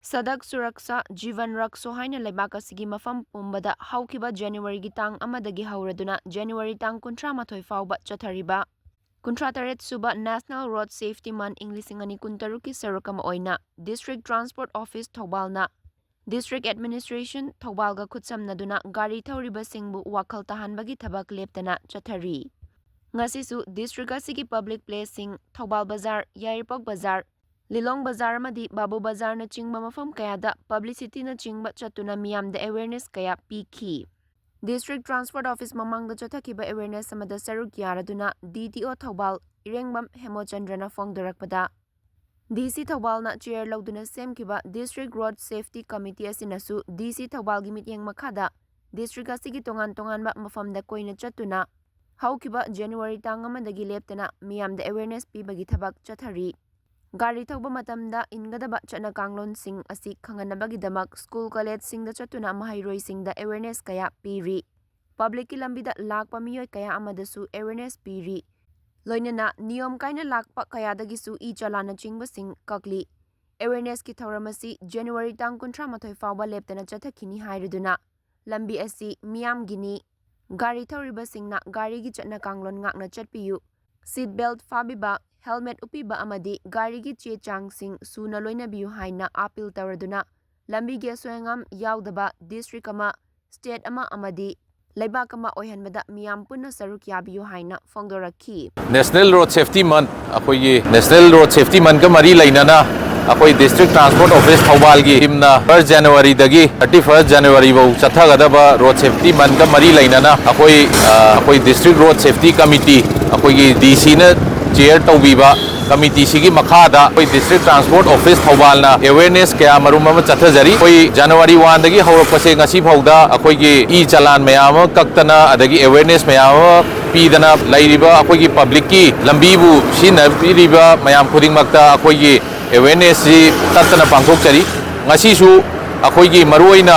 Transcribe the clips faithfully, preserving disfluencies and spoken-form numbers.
ꯁꯗꯛ ꯁꯨꯔꯛꯁꯥ ꯖꯤꯕꯟ ꯔꯛꯁꯣ ꯍꯥꯏꯅ ꯂꯩꯕꯥꯛ ꯑꯁꯤꯒꯤ ꯃꯐꯝ ꯄꯨꯝꯕꯗ ꯍꯧꯈꯤꯕ ꯖꯅꯋꯥꯔꯤꯒꯤ ꯇꯥꯡ ꯑꯃꯗꯒꯤ ꯍꯧꯔꯗꯨꯅ ꯖꯅꯋꯥꯔꯤ ꯇꯥꯡ ꯀꯨꯟꯊ꯭ꯔꯥ ꯃꯥꯊꯣꯏ ꯐꯥꯎꯕ ꯆꯠꯊꯔꯤꯕ ꯀꯨꯟꯊ꯭ꯔꯥ ꯇꯔꯦꯠ ꯁꯨꯕ National Road Safety Month ꯏꯪ ꯂꯤꯁꯤꯡ ꯑꯅꯤ ꯀꯨꯟ ꯇꯔꯨꯛꯀꯤ ꯁꯔꯨꯛ ꯑꯃ ꯑꯣꯏꯅ District Transport Office ꯊꯧꯕꯥꯜꯅ District Administration ꯊꯧꯕꯥꯜꯒ ꯈꯨꯠꯁꯝꯅꯗꯨꯅ ꯒꯥꯔꯤ ꯊꯧꯔꯤꯕꯁꯤꯡꯕꯨ ꯋꯥꯈꯜ ꯇꯥꯍꯟꯕꯒꯤ ꯊꯕꯛ ꯂꯦꯞꯇꯅ ꯆꯠꯊꯔꯤ꯫ ꯉꯁꯤꯁꯨ district ꯑꯁꯤꯒꯤ public placeꯁꯤꯡ, ꯊꯧꯕꯥꯜ ꯕꯖꯥꯔ, ꯌꯥꯏꯔꯤꯄꯣꯛ ꯕꯖꯥꯔ, ꯂꯤꯂꯣꯡ ꯕꯖꯥꯔ ꯑꯃꯗꯤ ꯕꯥꯕꯨ ꯕꯖꯥꯔꯅꯆꯤꯡꯕ ꯃꯐꯝ ꯀꯌꯥꯗ publicityꯅꯆꯤꯡꯕ ꯆꯠꯇꯨꯅ ꯃꯤꯌꯥꯝꯗ awareness ꯀꯌꯥ ꯄꯤꯈꯤ꯫ District Transport Office ꯃꯃꯥꯡꯗ ꯆꯠꯊꯈꯤꯕ awareness ꯑꯃꯗ ꯁꯔꯨꯛ ꯌꯥꯔꯗꯨꯅ D T O Thoubal ꯏꯔꯦꯡꯕꯝ ꯍꯦꯃꯣꯆꯟꯗ꯭ꯔꯅ ꯐꯣꯡꯗꯣꯔꯛꯄꯗ, D C ꯊꯧꯕꯥꯜꯅ chair ꯂꯧꯗꯨꯅ ꯁꯦꯝꯈꯤꯕ District Road Safety Committee ꯑꯁꯤꯅꯁꯨ D C ꯊꯧꯕꯥꯜꯒꯤ ꯃꯤꯠꯌꯦꯡ ꯃꯈꯥꯗ district ꯑꯁꯤꯒꯤ ꯇꯣꯉꯥꯟ ꯇꯣꯉꯥꯟꯕ ꯃꯐꯝꯗ ꯀꯣꯏꯅ ꯆꯠꯇꯨꯅ ꯍꯧꯈꯤꯕ ꯖꯅꯋꯥꯔꯤ ꯇꯥꯡ ꯑꯃꯗꯒꯤ ꯂꯦꯞꯇꯅ ꯃꯤꯌꯥꯝꯗ awareness ꯄꯤꯕꯒꯤ ꯊꯕꯛ ꯆꯠꯊꯔꯤ꯫ ꯒꯥꯔꯤ ꯊꯧꯕ ꯃꯇꯝꯗ ꯏꯟꯒꯗꯕ ꯆꯠꯅ ꯀꯥꯡꯂꯣꯟꯁꯤꯡ ꯑꯁꯤ ꯈꯪꯍꯟꯅꯕꯒꯤꯗꯃꯛ school collegeꯁꯤꯡꯗ ꯆꯠꯇꯨꯅ ꯃꯍꯩꯔꯣꯏꯁꯤꯡꯗ awareness ꯀꯌꯥ ꯄꯤꯔꯤ꯫ Publicꯀꯤ ꯂꯝꯕꯤꯗ ꯂꯥꯛꯄ ꯃꯤꯑꯣꯏ ꯀꯌꯥ ꯑꯃꯗꯁꯨ awareness ꯄꯤꯔꯤ꯫ ꯂꯣꯏꯅꯅ ꯅꯤꯌꯣꯝ ꯀꯥꯏꯅ ꯂꯥꯛꯄ ꯀꯌꯥꯗꯒꯤꯁꯨ e-challanꯅꯆꯤꯡꯕꯁꯤꯡ ꯀꯛꯂꯤ꯫ Awarenessꯀꯤ ꯊꯧꯔꯝ ꯑꯁꯤ ꯖꯅꯋꯥꯔꯤ ꯇꯥꯡ ꯀꯨꯟꯊ꯭ꯔꯥ ꯃꯥꯊꯣꯏ ꯐꯥꯎꯕ ꯂꯦꯞꯇꯅ ꯆꯠꯊꯈꯤꯅꯤ ꯍꯥꯏꯔꯗꯨꯅ ꯂꯝꯕꯤ ꯑꯁꯤ ꯃꯤꯌꯥꯝꯒꯤꯅꯤ꯫ ꯒꯥꯔꯤ ꯊꯧꯔꯤꯕꯁꯤꯡꯅ ꯒꯥꯔꯤꯒꯤ ꯆꯠꯅ ꯀꯥꯡꯂꯣꯟ ꯉꯥꯛꯅ ꯆꯠꯄꯤꯌꯨ꯫ Seat belt ꯐꯥꯕꯤꯕ, helmet ꯎꯞꯄꯤꯕ ꯑꯃꯗꯤ ꯒꯥꯔꯤꯒꯤ ꯆꯦ ꯆꯥꯡꯁꯤꯡ ꯁꯨꯅ ꯂꯣꯏꯅꯕꯤꯌꯨ ꯍꯥꯏꯅ appeal ꯇꯧꯔꯗꯨꯅ ꯂꯝꯕꯤꯒꯤ ꯑꯁꯣꯏ ꯑꯉꯥꯝ ꯌꯥꯎꯗꯕ district ꯑꯃ, state ꯑꯃ ꯑꯃꯗꯤ ꯂꯩꯕꯥꯛ ꯑꯃ ꯑꯣꯏꯍꯟꯕꯗ ꯃꯤꯌꯥꯝ ꯄꯨꯟꯅ ꯁꯔꯨꯛ ꯌꯥꯕꯤꯌꯨ ꯍꯥꯏꯅ ꯐꯣꯡꯗꯣꯔꯛꯈꯤ꯫ National Road Safety Month, ꯑꯩꯈꯣꯏꯒꯤ National Road Safety Monthꯀ ꯃꯔꯤ ꯂꯩꯅꯅ ꯑꯩꯈꯣꯏ District Transport Office ꯊꯧꯕꯥꯜꯒꯤ teamꯅ first Januaryꯗꯒꯤ thirty first January ꯐꯥꯎ ꯆꯠꯊꯒꯗꯕ Road Safety Monthꯀ ꯃꯔꯤ ꯂꯩꯅꯅ ꯑꯩꯈꯣꯏ, ꯑ, ꯑꯩꯈꯣꯏ District Road Safety Committee, ꯑꯩꯈꯣꯏꯒꯤ DCꯅ chair ꯇꯧꯕꯤꯕ committeeꯁꯤꯒꯤ ꯃꯈꯥꯗ ꯑꯩꯈꯣꯏ District Transport Office ꯊꯧꯕꯥꯜꯅ awareness ꯀꯌꯥ ꯃꯔꯨꯝ ꯑꯃ ꯆꯠꯊꯖꯔꯤ꯫ ꯑꯩꯈꯣꯏ January oneꯗꯒꯤ ꯍꯧꯔꯛꯄꯁꯦ ꯉꯁꯤ ꯐꯥꯎꯗ ꯑꯩꯈꯣꯏꯒꯤ e-challan ꯃꯌꯥꯝ ꯑꯃ ꯀꯛꯇꯅ, ꯑꯗꯒꯤ awareness ꯃꯌꯥꯝ ꯑꯃ ꯄꯤꯗꯅ ꯂꯩꯔꯤꯕ ꯑꯩꯈꯣꯏꯒꯤ publicꯀꯤ ꯂꯝꯕꯤꯕꯨ ꯁꯤꯖꯤꯟꯅꯕꯤꯔꯤꯕ ꯃꯌꯥꯝ ꯈꯨꯗꯤꯡꯃꯛꯇ ꯑꯩꯈꯣꯏꯒꯤ awarenessꯁꯤ ꯇꯠꯇꯅ ꯄꯥꯡꯊꯣꯛꯆꯔꯤ꯫ ꯉꯁꯤꯁꯨ ꯑꯩꯈꯣꯏꯒꯤ ꯃꯔꯨꯑꯣꯏꯅ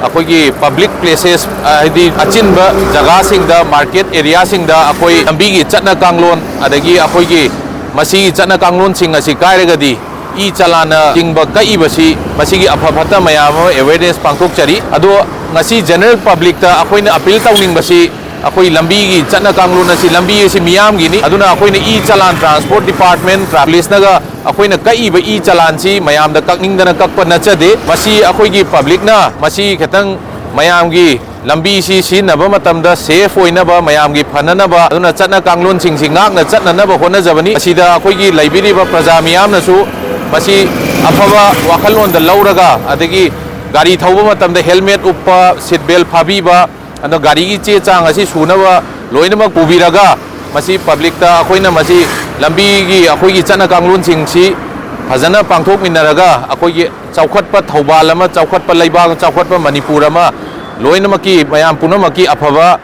ꯑꯩꯈꯣꯏꯒꯤ public places, ꯍꯥꯏꯗꯤ ꯑꯆꯤꯟꯕ ꯖꯒꯥꯁꯤꯡꯗ, market areaꯁꯤꯡꯗ ꯑꯩꯈꯣꯏ ꯂꯝꯕꯤꯒꯤ ꯆꯠꯅ ꯀꯥꯡꯂꯣꯟ, ꯑꯗꯒꯤ ꯑꯩꯈꯣꯏꯒꯤ ꯃꯁꯤꯒꯤ ꯆꯠꯅ ꯀꯥꯡꯂꯣꯟꯁꯤꯡ ꯑꯁꯤ ꯀꯥꯏꯔꯒꯗꯤ ꯏ ꯆꯂꯥꯟꯅ ꯆꯤꯡꯕ ꯀꯛꯏꯕꯁꯤ, ꯃꯁꯤꯒꯤ ꯑꯐ ꯐꯠꯇ ꯃꯌꯥꯝ ꯑꯃ awareness ꯄꯥꯡꯊꯣꯛꯆꯔꯤ꯫ ꯑꯗꯣ ꯉꯁꯤ general publicꯇ ꯑꯩꯈꯣꯏꯅ appeal ꯇꯧꯅꯤꯡꯕꯁꯤ, ꯑꯩꯈꯣꯏ ꯂꯝꯕꯤꯒꯤ ꯆꯠꯅ ꯀꯥꯡꯂꯣꯟ ꯑꯁꯤ, ꯂꯝꯕꯤ ꯑꯁꯤ ꯃꯤꯌꯥꯝꯒꯤꯅꯤ꯫ ꯑꯗꯨꯅ ꯑꯩꯈꯣꯏꯅ ꯏ ꯆꯂꯥꯟ, transport department, policeꯅꯒ ꯑꯩꯈꯣꯏꯅ ꯀꯛꯏꯕ ꯏ ꯆꯂꯥꯟꯁꯤ ꯃꯌꯥꯝꯗ ꯀꯛꯅꯤꯡꯗꯅ ꯀꯛꯄ ꯅꯠꯆꯗꯦ꯫ ꯃꯁꯤ ꯑꯩꯈꯣꯏꯒꯤ publicꯅ ꯃꯁꯤ ꯈꯤꯇꯪ ꯃꯌꯥꯝꯒꯤ ꯂꯝꯕꯤꯁꯤ ꯁꯤꯖꯤꯟꯅꯕ ꯃꯇꯝꯗ safe ꯑꯣꯏꯅꯕ, ꯃꯌꯥꯝꯒꯤ ꯐꯅꯅꯕ, ꯑꯗꯨꯅ ꯆꯠꯅ ꯀꯥꯡꯂꯣꯟꯁꯤꯡꯁꯤ ꯉꯥꯛꯅ ꯆꯠꯅꯅꯕ ꯍꯣꯠꯅꯖꯕꯅꯤ꯫ ꯃꯁꯤꯗ ꯑꯩꯈꯣꯏꯒꯤ ꯂꯩꯕꯤꯔꯤꯕ ꯄ꯭ꯔꯖꯥ ꯃꯤꯌꯥꯝꯅꯁꯨ ꯃꯁꯤ ꯑꯐꯕ ꯋꯥꯈꯜꯂꯣꯟꯗ ꯂꯧꯔꯒ, ꯑꯗꯒꯤ ꯒꯥꯔꯤ ꯊꯧꯕ ꯃꯇꯝꯗ helmet ꯎꯞꯄ, seat belt ꯐꯥꯕꯤꯕ, ꯑꯗꯣ ꯒꯥꯔꯤꯒꯤ ꯆꯦ ꯆꯥꯡ ꯑꯁꯤ ꯁꯨꯅꯕ ꯂꯣꯏꯅꯃꯛ ꯄꯨꯕꯤꯔꯒ, ꯃꯁꯤ publicꯇ ꯑꯩꯈꯣꯏꯅ ꯃꯁꯤ ꯂꯝꯕꯤꯒꯤ ꯑꯩꯈꯣꯏꯒꯤ ꯆꯠꯅ ꯀꯥꯡꯂꯣꯟꯁꯤꯡꯁꯤ ꯐꯖꯅ ꯄꯥꯡꯊꯣꯛꯃꯤꯟꯅꯔꯒ, ꯑꯩꯈꯣꯏꯒꯤ ꯆꯥꯎꯈꯠꯄ ꯊꯧꯕꯥꯜ ꯑꯃ, ꯆꯥꯎꯈꯠꯄ ꯂꯩꯕꯥꯛ, ꯆꯥꯎꯈꯠꯄ ꯃꯅꯤꯄꯨꯔ ꯑꯃ, ꯂꯣꯏꯅꯃꯛꯀꯤ, ꯃꯌꯥꯝ ꯄꯨꯝꯅꯃꯛꯀꯤ ꯑꯐꯕ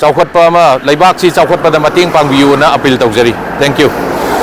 ꯆꯥꯎꯈꯠꯄ ꯑꯃ, ꯂꯩꯕꯥꯛꯁꯤ ꯆꯥꯎꯈꯠꯄꯗ ꯃꯇꯦꯡ ꯄꯥꯡꯕꯤꯌꯨꯅ appeal ꯇꯧꯖꯔꯤ꯫ Thank you꯫